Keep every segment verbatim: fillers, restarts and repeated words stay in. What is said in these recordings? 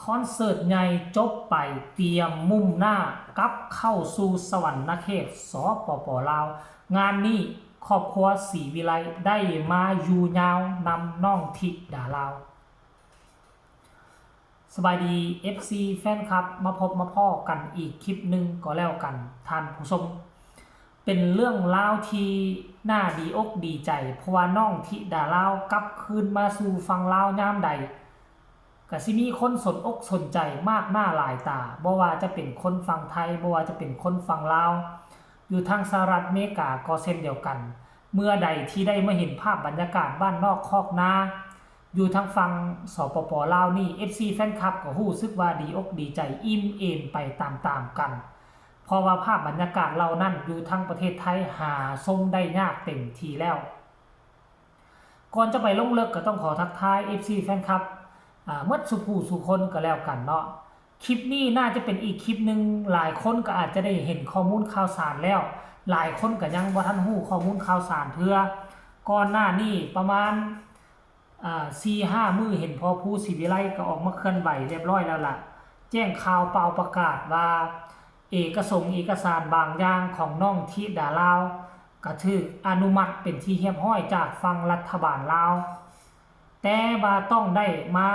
คอนเสิร์ตใหญ่จบไป เตรียมมุ่งหน้ากลับเข้าสู่สวรรคเขต สปป ลาว งานนี้ครอบครัวศรีวิไลได้มาอยู่ยาวนำน้องธิดาลาว สบายดี เอฟซี แฟนคลับ มาพบมาพ้อกันอีกคลิปหนึ่งก็แล้วกันท่านผู้ชม เป็นเรื่องราวที่น่าดีอกดีใจ เพราะว่าน้องธิดาลาวกลับคืนมาสู่ฝั่งลาวยามใด ก็สิมีคนสนอกสนใจมากหน้าหลายตา บ่ว่าจะเป็นคนฝั่งไทย บ่ว่าจะเป็นคนฝั่งลาว อยู่ทางสหรัฐอเมริกาก็เช่นเดียวกัน เมื่อใดที่ได้มาเห็นภาพบรรยากาศบ้านนอกคอกนา อยู่ทางฝั่ง สปป ลาวนี่ เอฟซี แฟนคลับก็รู้สึกว่าดีอกดีใจอิ่มเอมไปตามๆกัน เพราะว่าภาพบรรยากาศเหล่านั้นอยู่ทางประเทศไทยหาชมได้ยากเต็มทีแล้ว ก่อนจะไปลงเลิกก็ต้องขอทักทาย เอฟซี แฟนคลับ อ่า หมดสู่ผู้สู่คนก็แล้วกันเนาะ คลิปนี้น่าจะเป็นอีกคลิปหนึ่ง หลายคนก็อาจจะได้เห็นข้อมูลข่าวสารแล้ว หลายคนก็ยังบ่ทันรู้ข้อมูลข่าวสารเทื่อ ก่อนหน้านี้ประมาณ อ่า สี่ห้ามื้อเห็นพ่อภูศรีวิไลก็ออกมาเคลื่อนไหวเรียบร้อยแล้วล่ะ แจ้งข่าวเป่าประกาศว่า เอกสงค์เอกสารบางอย่างของน้องธิดาลาว ก็ถูกอนุมัติเป็นที่เรียบร้อยจากฝั่งรัฐบาลลาว แต่ว่าต้องได้มา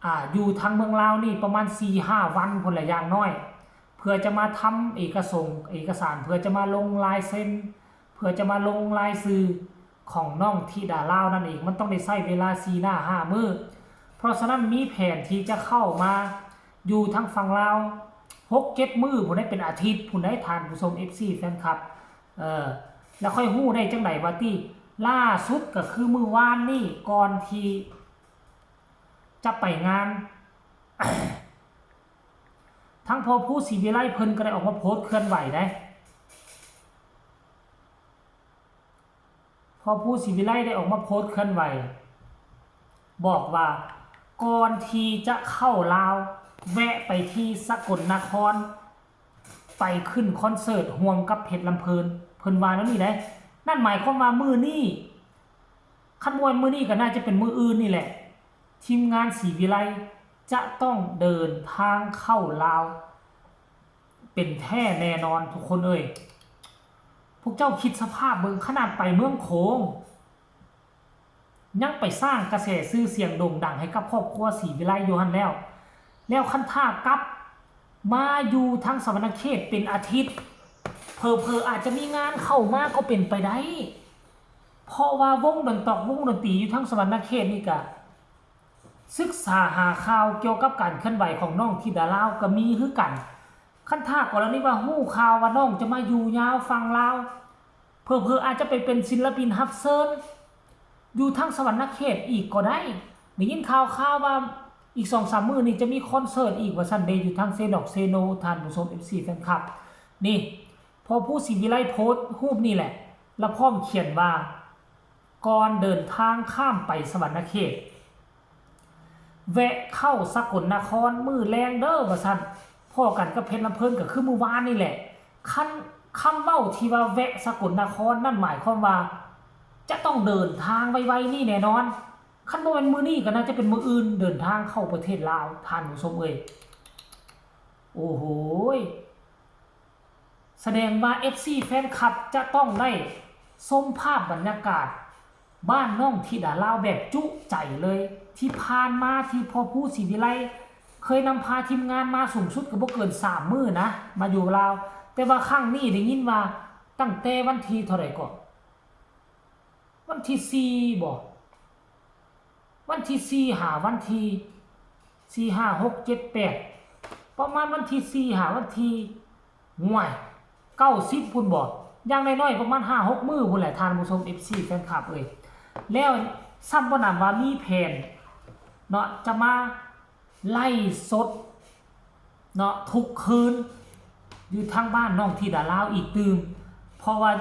อ่า อยู่ทางเมืองลาวนี่ประมาณสี่ห้าวันพุ้นละอย่างน้อย เพื่อจะมาทำเอกสงค์เอกสาร เพื่อจะมาลงลายเซ็น เพื่อจะมาลงลายชื่อของน้องธิดาลาวนั่นเอง มันต้องได้ใช้เวลาสี่หน้าห้ามื้อ เพราะฉะนั้นมีแผนที่จะเข้ามาอยู่ทางฝั่งลาวหกเจ็ดมื้อพุ้นได้ เป็นอาทิตย์พุ้นได้ ท่านผู้ชม เอฟซี แฟนคลับ เออ แล้วค่อยรู้ได้จังใดว่าติ ล่าสุดก็คือมื้อวานนี่ก่อนที่จะไปงาน ทางพ่อภูศรีวิไลเพิ่นก็ได้ออกมาโพสต์เคลื่อนไหวได้ พ่อภูศรีวิไลได้ออกมาโพสต์เคลื่อนไหว บอกว่าก่อนที่จะเข้าลาว แวะไปที่สกลนคร ไปขึ้นคอนเสิร์ตร่วมกับเพชรลำเพลิน เพิ่นว่าแนวนี้ได้ นั่นหมายความว่ามื้อนี้ คันบ่แม่นมื้อนี้ก็น่าจะเป็นมื้ออื่นนี่แหละ ทีมงานศรีวิไลจะต้องเดินทางเข้าลาว เป็นแท้แน่นอนทุกคนเอ้ย พวกเจ้าคิดสภาพเบิ่ง ขนาดไปเมืองโขง ยังไปสร้างกระแสชื่อเสียงโด่งดังให้กับครอบครัวศรีวิไลอยู่หั่นแล้ว แล้วคันถ้ากลับมาอยู่ทางสวรรคเขตเป็นอาทิตย์ เผลอๆอาจจะมีงานเข้ามาก็เป็นไปได้ เพราะว่าวงดนตอกวงดนตรีอยู่ทางสวรรคเขตนี่ก็ศึกษาหาข่าวเกี่ยวกับการเคลื่อนไหวของน้องธิดาลาวก็มีคือกัน คันถ้ากรณีว่าฮู้ข่าวว่าน้องจะมาอยู่ยาวฝั่งลาว เผลอๆอาจจะไปเป็นศิลปินรับเชิญ อยู่ทางสวรรคเขตอีกก็ได้ ได้ยินข่าวข่าวว่าอีกสองสามมื้อนี้จะมีคอนเสิร์ตอีกว่าซั่นเด้ อยู่ทางเซนอกเซโน ท่านผู้ชม เอฟซี แฟนคลับ นี่ พ่อภูศรีวิไลโพสต์รูปนี่แหละ แล้วพร้อมเขียนว่า ก่อนเดินทางข้ามไปสวรรคเขต แวะเข้าสกลนครมื้อแลงเด้อว่าซั่น พ้อกันกับเพชรลำเพลินก็คือมื้อวานนี่แหละ คัน คำเว้าที่ว่าแวะสกลนครนั่นหมายความว่า จะต้องเดินทางไวๆนี่แน่นอน คันบ่แม่นมื้อนี้ก็น่าจะเป็นมื้ออื่นเดินทางเข้าประเทศลาว ท่านผู้ชมเอ้ย โอ้โหย แสดงว่า เอฟซี แฟนคลับจะต้องได้ชมภาพบรรยากาศ บ้านน้องธิดาลาวแบบจุใจเลย ที่ผ่านมาที่พ่อภูศรีวิไลเคยนำพาทีมงานมาสูงสุดก็บ่เกินสามมื้อนะ มาอยู่ลาว แต่ว่าครั้งนี้ได้ยินว่าตั้งแต่วันที่เท่าไหร่ก่อน วันที่สี่บ่ วันที่สี่หาวันที่สี่ ห้า หก เจ็ด แปด ประมาณวันที่สี่หาวันที่ ห่วย เก้าสิบพุ้นบ่ อย่างน้อยๆประมาณห้าหกมื้อพุ้นแหละ ท่านผู้ชม เอฟซี แฟนคลับเอ้ย แล้วซ้ำบ่หนำว่ามีแผนเนาะ จะมาไลฟ์สดเนาะ ทุกคืน อยู่ทางบ้านน้องธิดาลาวอีกตื่ม เพราะว่า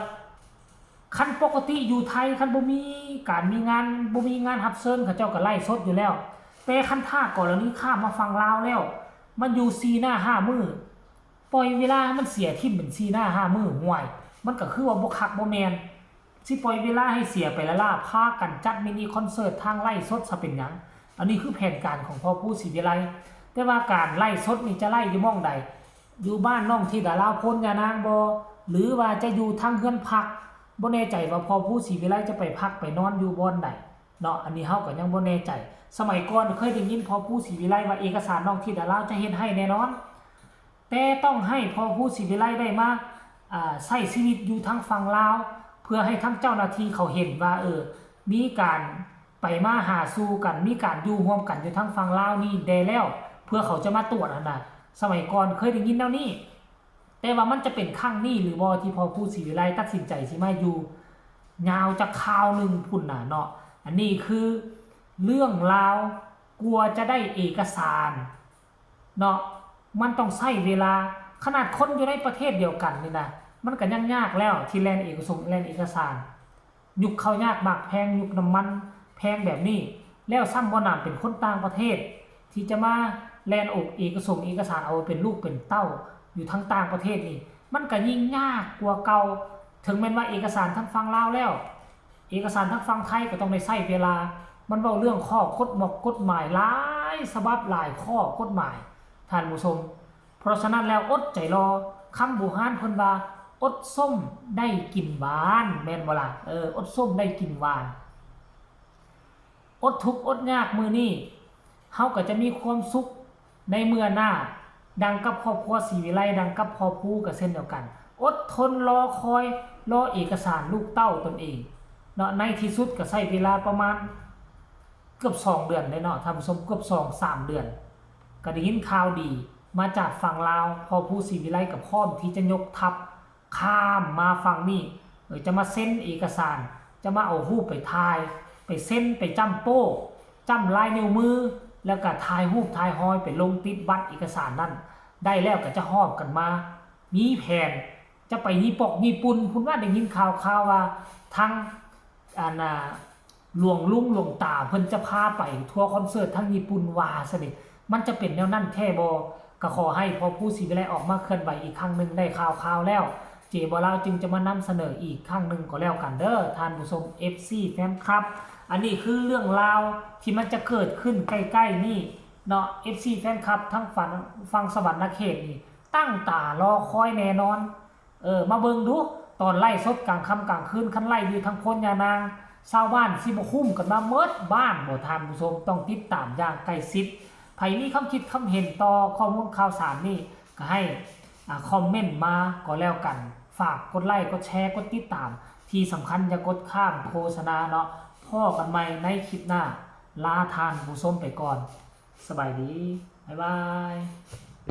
คันปกติอยู่ไทย คันบ่มีการมีงาน บ่มีงานรับเชิญ เขาเจ้าก็ไลฟ์สดอยู่แล้ว แต่คันถ้ากรณีข้ามมาฝั่งลาวแล้ว มันอยู่สี่หน้าห้ามื้อ ปล่อยเวลาให้มันเสียทิ่มเป็นสี่หน้าห้ามื้อ ห่วย มันก็คือว่าบ่คักบ่แม่น สิปล่อยเวลาให้เสียไปล้าๆ พากันจัดมินิคอนเสิร์ตทางไลฟ์สดซะเป็นหยัง อันนี้คือแผนการของพ่อผู้ศรีวิไล แต่ว่าการไลฟ์สดนี่จะไลฟ์อยู่หม่องใด อยู่บ้านน้องธิดาลาวโพนยานางบ่ หรือว่าจะอยู่ทางเฮือนพัก บ่แน่ใจว่าพ่อผู้ศรีวิไลจะไปพักไปนอนอยู่บ่อนใดเนาะ อันนี้เฮาก็ยังบ่แน่ใจ สมัยก่อนเคยได้ยินพ่อผู้ศรีวิไลว่าเอกสารน้องธิดาลาวจะเฮ็ดให้แน่นอน แต่ต้องให้พ่อผู้ศรีวิไลได้มา อ่า ใช้ชีวิตอยู่ทางฝั่งลาว เพื่อให้ทางเจ้าหน้าที่เขาเห็นว่า เออ มีการไปมาหาสู่กัน มีการอยู่ร่วมกันอยู่ทางฝั่งลาวนี่แด่แล้ว เพื่อเขาจะมาตรวจหั่นน่ะ สมัยก่อนเคยได้ยินแนวนี้ แต่ว่ามันจะเป็นครั้งนี้หรือบ่ที่พ่อผู้ศรีวิไลตัดสินใจสิมาอยู่ ยาวจักคราวหนึ่งพุ้นน่ะเนาะ อันนี้คือเรื่องราว กว่าจะได้เอกสารเนาะ มันต้องใช้เวลา ขนาดคนอยู่ในประเทศเดียวกันนี่นะ มันก็ยังยากแล้วที่แล่นเอกสงแล่นเอกสาร ยุคข้าวยากหมากแพง ยุคน้ำมันแพงแบบนี้ แล้วซ้ำบ่หนำเป็นคนต่างประเทศ ที่จะมาแล่นอกเอกสงเอกสารเอาเป็นลูกเป็นเต้าอยู่ทางต่างประเทศนี่ มันก็ยิ่งยากกว่าเก่า ถึงแม้นว่าเอกสารทางฝั่งลาวแล้ว เอกสารทางฝั่งไทยก็ต้องได้ใช้เวลา มันเว้าเรื่องข้อกฎหมอกกฎหมายหลายฉบับหลายข้อกฎหมาย ท่านผู้ชม เพราะฉะนั้นแล้วอดใจรอ คำโบราณเพิ่นว่า อดส้มได้กินหวาน แม่นบ่ล่ะ เออ อดส้มได้กินหวาน อดทุกข์อดยากมื้อนี้ เฮาก็จะมีความสุขในเมื่อหน้า ดังกับครอบครัวศรีวิไล ดังกับพ่อผู้ก็เช่นเดียวกัน อดทนรอคอย รอเอกสารลูกเต้าตนเองเนาะ ในที่สุดก็ใช้เวลาประมาณเกือบสองเดือนเลยเนาะ ท่านผู้ชม เกือบสองสามเดือน ก็ได้ยินข่าวดีมาจากฝั่งลาว พ่อผู้ศรีวิไลก็พร้อมที่จะยกทัพข้ามมาฝั่งนี้ เออ จะมาเซ็นเอกสาร จะมาเอารูปไปถ่าย ไปเซ็น ไปจ้ำโป้ จ้ำลายนิ้วมือ แล้วก็ถ่ายรูปถ่ายฮอยไปลงติดบัตรเอกสารนั่น ได้แล้วก็จะฮอบกันมา มีแผนจะไปญี่ปอกญี่ปุ่น พุ้นว่าได้ยินข่าวข่าวว่าทาง อันน่ะ หลวงลุงหลวงตาเพิ่นจะพาไปทัวร์คอนเสิร์ตทางญี่ปุ่นว่าซะนี่ มันจะเป็นแนวนั้นแท้บ่ ก็ขอให้พ่อผู้ศรีวิไลออกมาเคลื่อนไหวอีกครั้งหนึ่ง ได้ข่าวข่าวแล้ว เจบ่าวลาวจึงจะมานำเสนออีกครั้งหนึ่งก็แล้วกันเด้อ ท่านผู้ชม เอฟซี แฟนคลับ อันนี้คือเรื่องราวที่มันจะเกิดขึ้นใกล้ๆนี่เนาะ เอฟซี แฟนคลับ ทั้งฝั่งฝั่งสวรรค์เขตนี่ ตั้งตารอคอยแน่นอน เออ มาเบิ่งดู ตอนไลฟ์สดกลางค่ำกลางคืน คันไลฟ์อยู่ทางโพนยานาง ชาวบ้านสิบ่คุ้มกันมาเมิดบ้านบ่ ท่านผู้ชม ต้องติดตามอย่างใกล้ชิด ไผมีความคิดความเห็นต่อข้อมูลข่าวสารนี่ ก็ให้ อ่า คอมเมนต์มาก็แล้วกัน ฝากกดไลค์ กดแชร์ กดติดตาม ที่สำคัญอย่ากดข้ามโฆษณาเนาะ พ้อกันใหม่ในคลิปหน้า ลาท่านผู้ชมไปก่อน สบายดี บ๊ายบาย